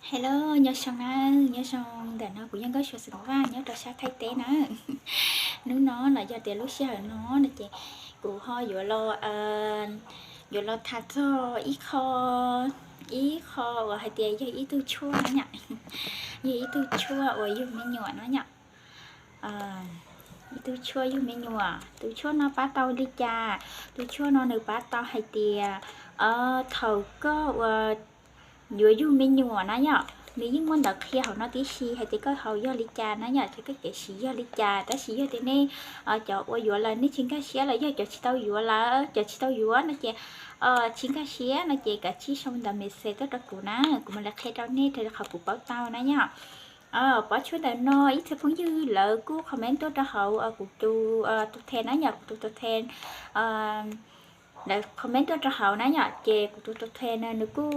Hello, nyob zoo na, nyob zoo ntawm no kuv yog Nkauj Suav xeem Vaj nyob rau sab Thaib teb na. Hnub no los yog tias lub sij hawm no no ces kuv ho yuav los, yuav los tham txog ib qho, ib qho uas hais tias yog ib tug tshuaj na yom, yog ib tug tshuaj uas yug me nyuam na yom. Ib tug tshuaj yug me nyuam, tus tshuaj no pab tau li cas? Tus tshuaj no nws pab tau hais tias thaum koj uas yuav yug me nyuam na yom, nws yeej muaj ntawv qhia hauv no tib si hais tias koj haus yog li cas na yom, ces koj kev siv yog li cas. Tab sis yog tias nej cov uas yuav lawm nej tsis nkag siab los yog cov tsis tau yuav lawm, cov tsis tau yuav no ces tsis nkag siab no ces kav tsij sau ntawv message tuaj rau kuv na, kuv mam li qhia rau nej raws li qhov kuv paub tau na yom. Pob tshuaj ntawm no ib txhia phooj ywg lawv kuj comment tuaj rau hauv kuv tus, tus then na yom, kuv tus tus then, lawv comment tuaj rau hauv na yom, ces kuv tus tus then no nws kuj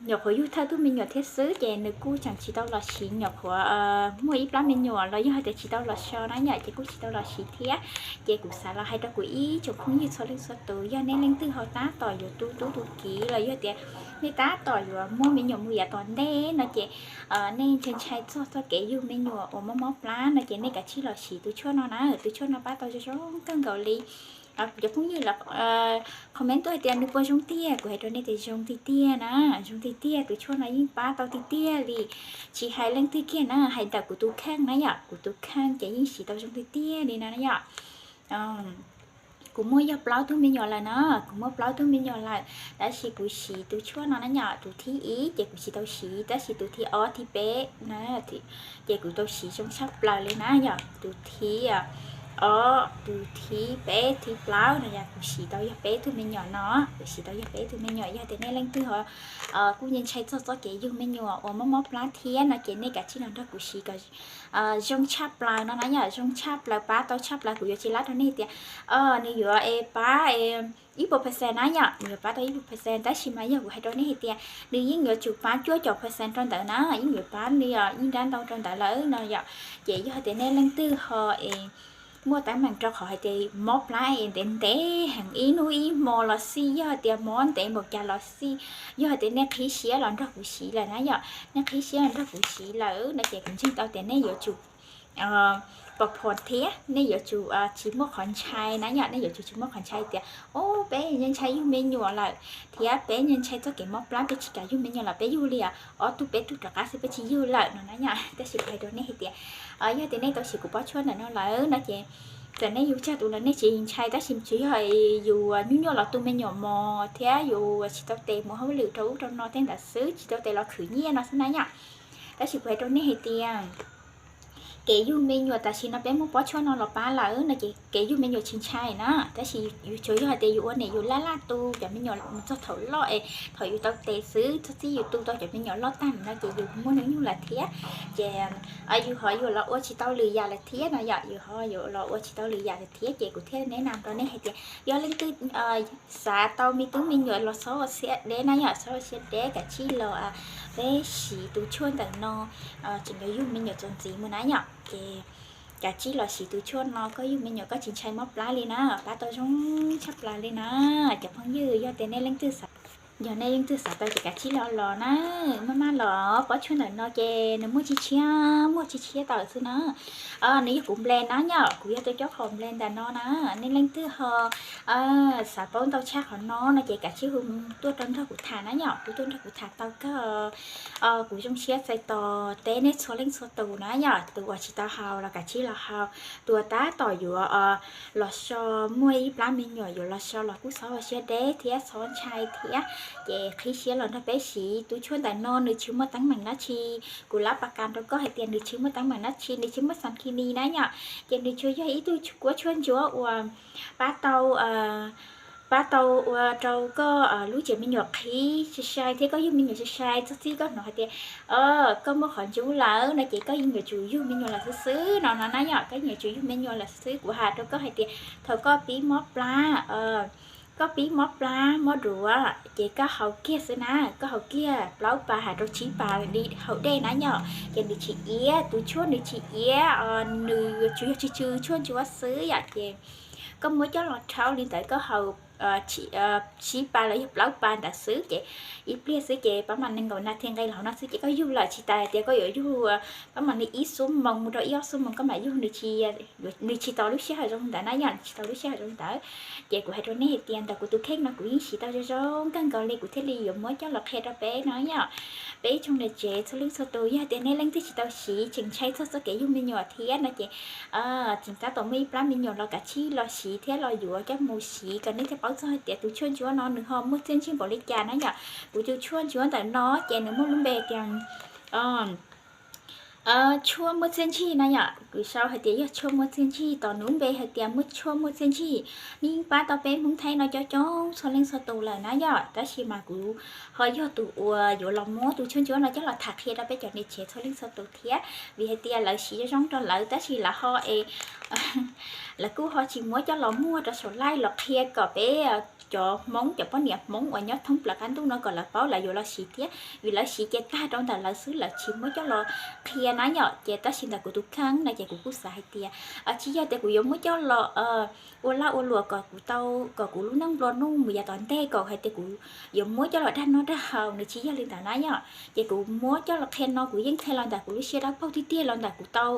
nyuam qhuav yug thawj tug me nyuam thiab xwb ces nws kuj tseem tsis tau los siv, nyuam qhuav muaj ib plab me nyuam los yog hais tias tsis tau los so na yom, ces kuj tsis tau los siv thiab. Ces kuv xav los hais rau kuv ib tsoom phooj ywg txhua leej txhua tus, yog nej leej twg ho tab tom yuav tu tub tu kiv los yog tias nej tab tom yuav muaj me nyuam mus yav tom ntej no ces nej ntshai ntshai txog txoj kev yug me nyuam uas mob mob plab no ces nej kav tsij los siv tus tshuaj no na, tus tshuaj no pab tau zoo zoo kawg nkaus li. Kuv cov phooj ywg los comment tuaj hais tias nws puas zoo tiag, kuv hais rau nej tias zoo tiag tiag na, zoo tiag tiag, tus tshuaj no yeej pab tau tiag tiag li. Tsis hais leej twg kiag na, hais ntawm kuv tus kheej na yom, kuv tus kheej ces yeej siv tau zoo tiag tiag li no na yom. Kuv muaj yog plaub tug me nyuam lawm na, kuv muaj plaub tug me nyuam lawm, tab sis kuv siv tus tshuaj no na yom, tus thib ib ces kuv tsis tau siv, tab sis tus thib ob thib peb na, ces kuv tau siv zoo tshaj plaws li na yom, tus thib ob, tus thib peb, thib plaub no yom, kuv siv tau yog peb tug me nyuam no, kuv siv tau yog peb tug me nyuam. Yog tias nej leej twg ho kuj ntshai txog txoj kev yug me nyuam uas mob mob plab thiab no ces nej kav tsij los nrog kuv siv kom zoo tshaj plaws no na yom, zoo tshaj plaws, pab tau tshaj plaws. Kuv yuav tsis lab rau nej tias nws yuav es pab ib puas percent na yom, nws yuav pab tau ib puas percent, tab sis mas yog kuv hais rau nej hais tias nws yeej yuav tsum pab cuaj caum percent rau ntawd na, yeej yuav pab li ib nrab ntau rau ntawd lawm no yom. Ces yog tias nej leej twg ho es muaj teeb meem rau qhov hais tias mob plab es ntev ntev heev, ib hnub ib hmo los xij, yog hais tias mob ntev npaum cas los xij, yog hais tias nej qhib siab los nrog kuv siv lawm na yom, nej qhib siab los nrog kuv siv lawm no ces kuv ntseeg tau tias nej yuav tsum pos phom thiab nej yuav tsum tsis muaj qhov ntshai na yom, nej yuav tsum tsis muaj qhov ntshai tias o peb ntshai yug me nyuam lawm thiab peb ntshai txoj kev mob plab, peb tsis kam yug me nyuam los peb yug li os, ob tug peb tug rov qab xwb peb tsis yug lawm no na yom. Tab sis kuv hais rau nej hais tias yog tias nej tau siv kuv pob tshuaj ntawm no lawm no ces txawm nej yug tsawg tus los nej tsis ntshai, tab sis tsuas yog yus nyuaj nyuaj los tu me nyuam mos thiab yus tsis tau tes mus hauj lwm rau ub rau no tej ntawd xwb, tsis tau tes los khwv nyiaj no xwb na yom. Tab sis kuv hais rau nej hais tias kev yug me nyuam tam sim no peb muaj pob tshuaj no los pab lawm no ces kev yug me nyuam tsis ntshai na, tab sis yus tsuas yog hais tias yus ua niam yus laj laj tu cov me nyuam mus txog thaum loj es thaum yus tau tes xwb, txog txij yus tu tau cov me nyuam loj tag no ces yus muaj hnub nyoog lawm thiab. Ces yus ho yuav los ua tsis tau lwm yam lawm thiab no yom, yus ho yuav los ua tsis tau lwm yam lawm thiab. Ces kuv thiaj neb na rau nej hais tias yog leej twg xav tau me tub me nyuam los txhob ua siab deb na yom, txhob ua siab deb, kav tsij los peb siv tus tshuaj ntawm no, tseem yuav yug me nyuam txuas ntxiv mus na yom. Ces kav tsij los siv tus tshuaj no, koj yug me nyuam koj tsis ntshai mob plab li na, pab tau zoo tshaj plaws li na. Cov phooj ywg, yog tias nej leej twg xav, yog nej leej twg xav tau ces kav tsij los los na, maj maj los. Pob tshuaj ntawm no ces nws muaj tshiab tshiab, muaj tshiab tshiab tawm xwb na. Nws yog kuv nplej na yom, kuv yog tus cob qhov nplej ntawm no na. Nej leej twg ho xav paub ntau tshaj qhov no no ces kav tsij hu tuaj rau nrog kuv tham na yom, hu tuaj nrog kuv tham tau kawg. Kuv zoo siab txais tos teb nej txhua leej txhua tus na yom, tus uas tsis tau haus los kav tsij los haus, tus uas tab tom yuav los so, muaj ib plab me nyuam yuav los so los kuj txhob ua siab deb thiab txhob ntshai thiab. Ces qhib siab los nrog peb siv tus tshuaj ntawm no, nws tsis muaj teeb meem dab tsi. Kuv lab pas kas rau koj hais tias nws tsis muaj teeb meem dab tsi, nws tsis muaj xam khi ni na yom. Ces nws tsuas yog ib tug kuab tshuaj ntsuab uas pab tau pab tau ua rau koj lub tsev me nyuam qhib sai sai thiab koj yug me nyuam sai sai. Txog txij koj hnov hais tias koj muaj qhov ntsub lawm no ces koj yeej yuav tsum yug me nyuam lawm xwb xwb no no na yom, koj yeej yuav tsum yug me nyuam lawm xwb xwb. Kuv hais rau koj hais tias thaum koj pib mob plab, koj pib mob plab mob duav ces koj haus kiag xwb na, koj haus kiag plaub pas hais rau tsib pas li haus dej na yom, ces nws tsis iab, tus tshuaj nws tsis iab, nws yuav tsum yog tsw tsw tshuaj ntsuab xwb yom. Ces koj muab coj los rhaub li ntawd koj haus tsib pas los yog plaub pas ntawd xwb ces ib pliag xwb ces pab mam nees nkaum nas this nqe los hauv no xwb ces koj yug lawm, tsis tas hais tias koj yuav yug pab mam li ib xuab moos mus rau ib ob xuab moos koj mam yug, nws tsis tau lub sij hawm zoo ntawd na yom, nws tsis tau lub sij hawm zoo ntawd. Ces kuv hais rau nej hais tias ntawm kuv tus kheej no kuv yeej siv tau zoo zoo kawg nkaus li kuv thiaj li yuav muab coj los qhia rau peb no yom. Peb ib tsoom niam tsev txhua leej txhua tus, yog tias nej leej twg tsis tau siv tseem ntshai txog txoj kev yug me nyuam thiab no ces tseem tab tom muaj ib plab me nyuam los kav tsij los siv thiab los yuav coj mus siv kom nej thiaj paub txog hais tias tus tshuaj ntsuab no nws ho muaj txiaj ntsig npaum li cas na yom. Kuv tus tshuaj ntsuab ntawm no ces nws muaj lub npe tias tshuaj muaj txiaj ntsig na yom. Kuv sau hais tias yog tshuaj muaj txiaj ntsig, tos nws lub npe hais tias muaj tshuaj muaj txiaj ntsig. Nws yeej pab tau peb Hmoob Thaib no coob coob txhua leej txhua tus lawm na yom, tab sis mas kuv ho yog tus uas yuav los muab tus tshuaj ntsuab no coj los tham qhia rau peb cov niam tsev txhua leej txhua tus thiab, vim hais tias lawv siv zoo zoo rau lawv tab sis lawv ho es lawv kuj ho tsis muab coj los muag rau saum live los qhia kom peb cov Hmoob, cov poj niam Hmoob uas nyob thoob plaws qab ntuj no kom lawv paub lawv yuav los siv thiab, vim lawv siv ces tag rau ntawm lawv xwb, lawv tsis muab coj los qhia na yom. Ces tab sis ntawm kuv tus kheej no ces kuv kuj xav hais tias tsis yog tias kuv yuav muab coj los ua lag ua luam kom kuv tau, kom kuv lub neej nplua nuj mus yav tom ntej, kom hais tias kuv yuav muab coj los dag noj dag haus, nws tsis yog li ntawd na yom. Ces kuv muab coj los qhia no kuv yeej qhia los ntawm kuv lub siab dawb paug tiag tiag, los ntawm kuv tau,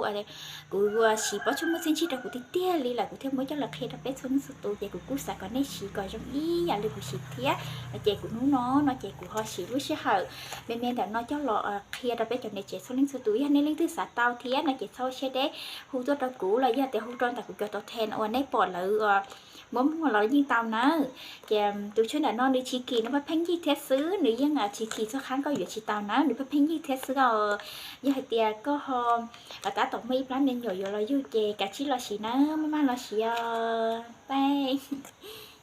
kuv siv pob tshuaj muaj txiaj ntsig rau kuv tiag tiag li lawm kuv thiaj muab coj los qhia rau peb txhua leej txhua tus. Ces kuv kuj xav kom nej siv kom zoo ib yam li kuv siv thiab. Ces kuv hnub no no ces kuv ho siv lub sij hawm me me ntawm no coj los qhia rau peb cov niam tsev txhua leej txhua tus. Yog nej leej twg xav tau thiab no ces txhob siab deb, hu tuaj rau kuv los yog tias hu rau ntawm kuv cov tau then uas nej pom lawv muab muag los yeej tau nawb. Ces tus tshuaj ntawm no nws tsis kim, nws pheej pheej yig thiab xwb, nws yeej tsis kim txog qhov koj yuav tsis tau nawb, nws pheej pheej yig thiab xwb os. Yog hais tias koj ho tab tom muaj ib plab me nyuam yuav los yug ces kav tsij los siv nawb, maj maj los siv os. Bye.